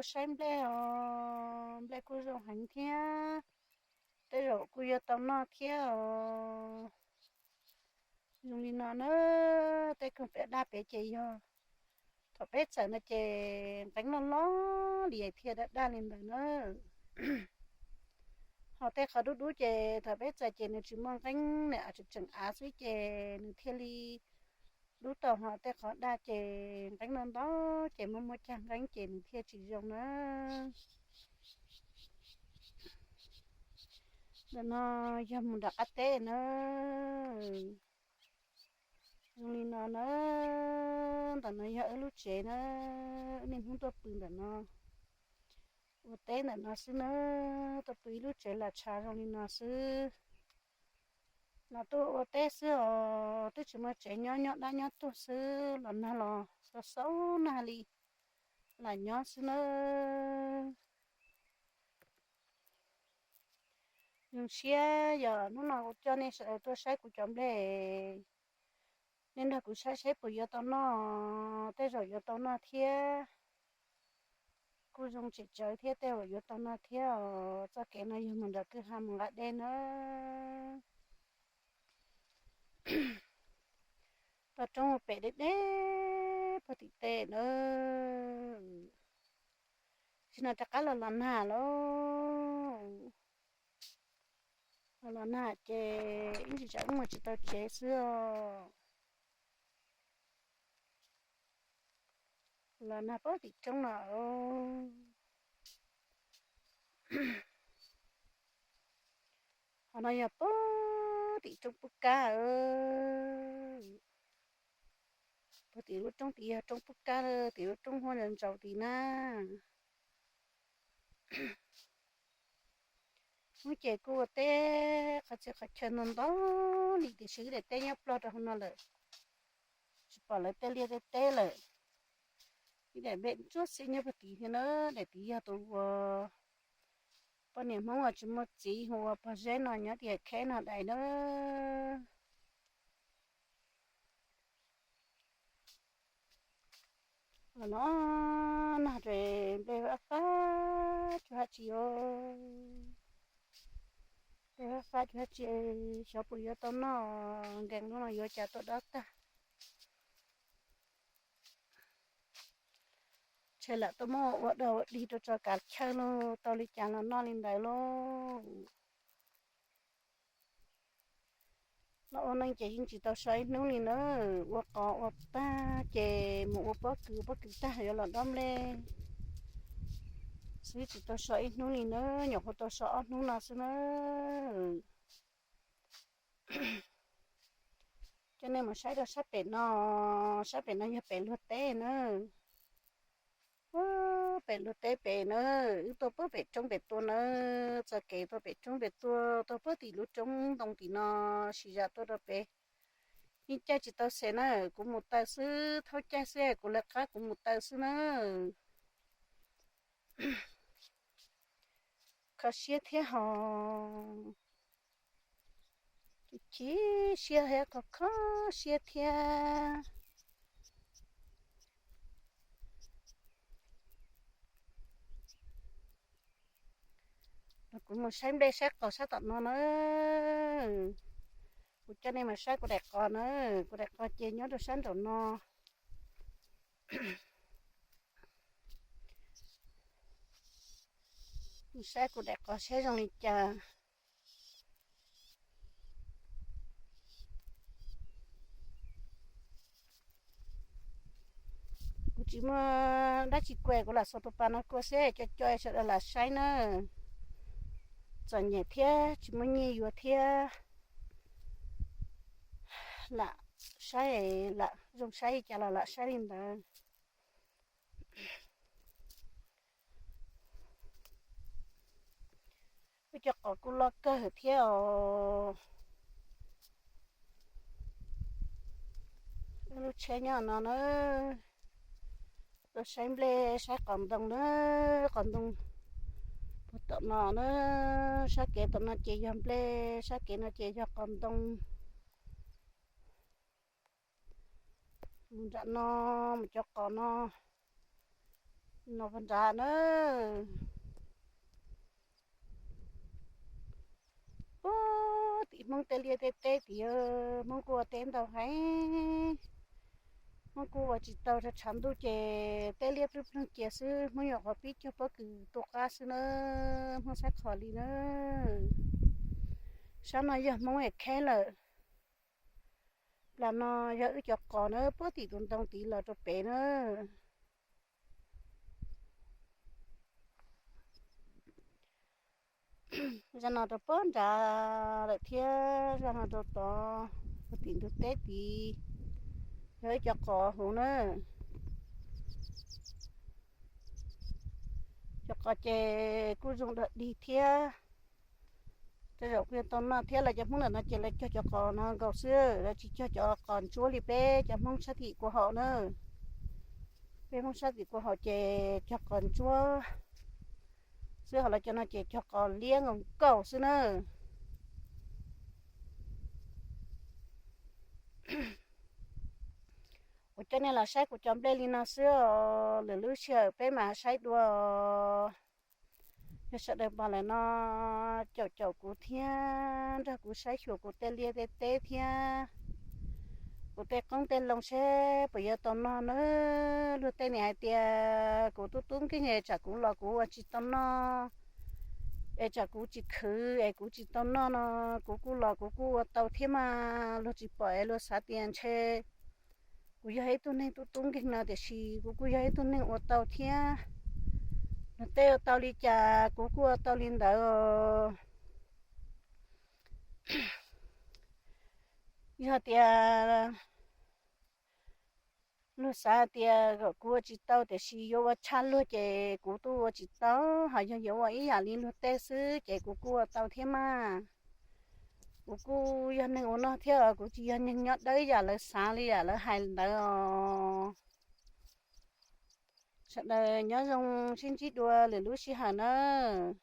Tuaj saib nplej os, nplej kuj zoo heev thiab, tej zaum kuj yuav tau noj thiab os. Zoo li no na, tej koog pem daj pem ces yog, thaum peb txawm no ces nqeeb loj loj li thiaj daj daj li ntawd na. Ho tej qhov dub dub ces thaum peb txawm ces nws tsis muaj nqeeb, nws tseem tseem av xwb ces nws thiaj li dub tau, ho tej qhov daj ces nqeeb ntau ntau ces muaj muaj cag nqeeb ces nws thiaj tsis zoo na. Ntawm no yog mus nram qab teb na. Zoo li no na, ntawm no yog wb lub tsev na, wb niaj hnub tuaj pw ntawm no, ua teb ntawm no xwb na, tuaj pw ib lub tsev lam tshav zoo li no xwb. Los tuaj ua teb xwb os, twb tsis muaj tsev nyob, nyob dab nyob tuag xwb, los nag los xaus xaus nag li, lam nyob xwb na. Zoo siab yog hnub no kuv coj nej sawv daws tuaj saib kuv cov nplej, nej nrog kuv saib saib puas yuav tau noj, tej zaum yuav tau noj thiab. Kuj zoo tsis tsawg thiab, tej zaum yuav tau noj thiab os. Txoj kev no yog mus nram kwj ha mus nqa dej na. Toj roob ua pem deb deb puag tim tej na. Tsis no rov qab los los nag lauj. Los los nag ces ib ntsis tsam wb mus tsis tau tsev xwb os. Los nag puag tim roob no. Qhov no yog puag tim roob pub kab. Puag tim lub roob tid yog roob pub kab, tim lub roob huab ntsaus ntsaus tid na. Hnub ces kuj ua teb qhov txhia qhov chaw ntau ntau li tiam sis wb daim teb nyob plog rau hauv no lawm, tsis pom lawv tej liaj tej teb lawm. Ib daim nplej ntsuab xib nyob puag tid thiab na, daim tid yog tus uas poj niam Hmoob uas tsis muaj txiv hu ua pog Zeb no nyob tim kheb no daim na. Los no nag ces nplej fab fab tsis haj tsis os. Nplej fab fab tsis haj tsis, xyov puas yuav tau noj, nkees lub no yuav cas tuaj dob tag. Ntshe lam tuaj muab ua dog ua dig rau tso kav chaw lauj, tau li cas los noj li ntawd lauj. Los ua neej ces yeej tsis tau so ib hnub li na, ua qos ua tag ces mus ua pob kws, pob kws tag yuav los dob nplej xwb, tsis tau so ib hnub li na, nyuam qhuav tau so ob hnub no xwb na. Coj nej mus saib rau sab pem no, sab pem no yog pem luag teb na. Pem luag teb pem na, wb tuaj puag pem roob pem tuaj na, txoj kev tuaj pem roob pem tuaj, tuaj puag tim lub roob ntoo tim no, sis zam tuaj rau pem. Yeej caij tsis tau xes na, kuv mus taw xwb, thaub caij xwb kuv lawv qab kuv mus taw xwb na. Kho siab thiab hos. Chim siab thiab kho kho siab thiab. Los kuv mus saib nplej saib qos sab tom no na. Kuv coj nej mus saib kuv daim qos na, kuv daim qos ces nyob rau sab nraum no. Mus saib kuv daim qos saib zoo li cas. Kuv tsis muaj dab tsi kua, kuv lam xuas tus pas no kua xwb, co co sawv daws lam saib na. Txom nyem thiab tsis muaj nyiaj yuav thiab, lam saib, lam zoo saib li cas los lam saib li ntawd. Wb cov qos kuj loj kawg thiab os. Wb lub tsheb nyob no na, tuaj saib nplej saib qos ntoo na, qos ntoo puag tom no na, sab kev tom no ces yog nplej, sab kev no ces yog qos ntoo. Mus nram no, mus cov qos no, No pog nrad na. Puag tim Hmoob tej liaj tej teb tim, Hmoob kuj ua teb ntau heev. Hmoob kuj ua tsis tau, tshav ntuj ces tej liaj plig ploog cia xwb, Hmoob nyuam qhuav pib cog pob kws tu qab xwb na. Hmoob saib qhov li na. Sab no yog Hmoob es kheb lawm. Plas no yog wb cov qos na, puag tim tus ntoo tid los rau pem na. Zaj no rau puag nrad lawm thiab, zaj no rau tod, puag tim ntug teb tid, yog wb cov qos huv na. Cov qos ces kuj zoo dog dig thiab. Tej zaum kuj yuav tau noj thiab, lawv cov Hmoob ntawm no ces lawv cog cov qos no nkaus xwb, lawv tsis cog cov qos ntsuab li peb cov Hmoob sab tim kua haum na. Peb Hmoob sab tim kua haum ces cog qos ntsuab xwb, ho lawv cov no ces cog qos liab nkaus nkaus xwb na. Kuv coj nej los saib kuv cov nplej li no xwb os, lwm lub sij hawm peb mam saib dua. Yog sawv daws pom lawm no, caum caum kuv thiab nrog kuv saib xyuas kuv tej liaj tej teb thiab kuv tej qoob tej loo seb puas yuav tau noj na. Luag tej nim hais tias kuv tub tub nkeeg es tsam kuv los kuv ua tsis tau noj, es tsam kuv tsis khwv es kuv tsis tau noj no, kuv kuj los kuv kuj ua tau thiab mas. Luag tsis pom es luag xav tias ntshe kuv yog ib tug neeg tub tub nkeeg no, tiam sis kuv kuj yog ib tug neeg ua tau thiab. Luag tej ua tau li cas kuv kuj ua tau li ntawd. Yog tias luag xav tias kom kuv ua tsis tau, tiam sis yuav ua tshaj luag ces kuv twb ua tsis tau, ho yog yuav ua ib yam li luag tej xwb ces kuv kuj ua tau thiab mas. Kuv kuj yog neeg ua noj thiab, kuv tsis yog neeg nyob dawb yam lawv xav li yam lawv hais ntawd os. Sawv daws nyob zoo, sib ntsib dua lwm lub sij hawm nawb.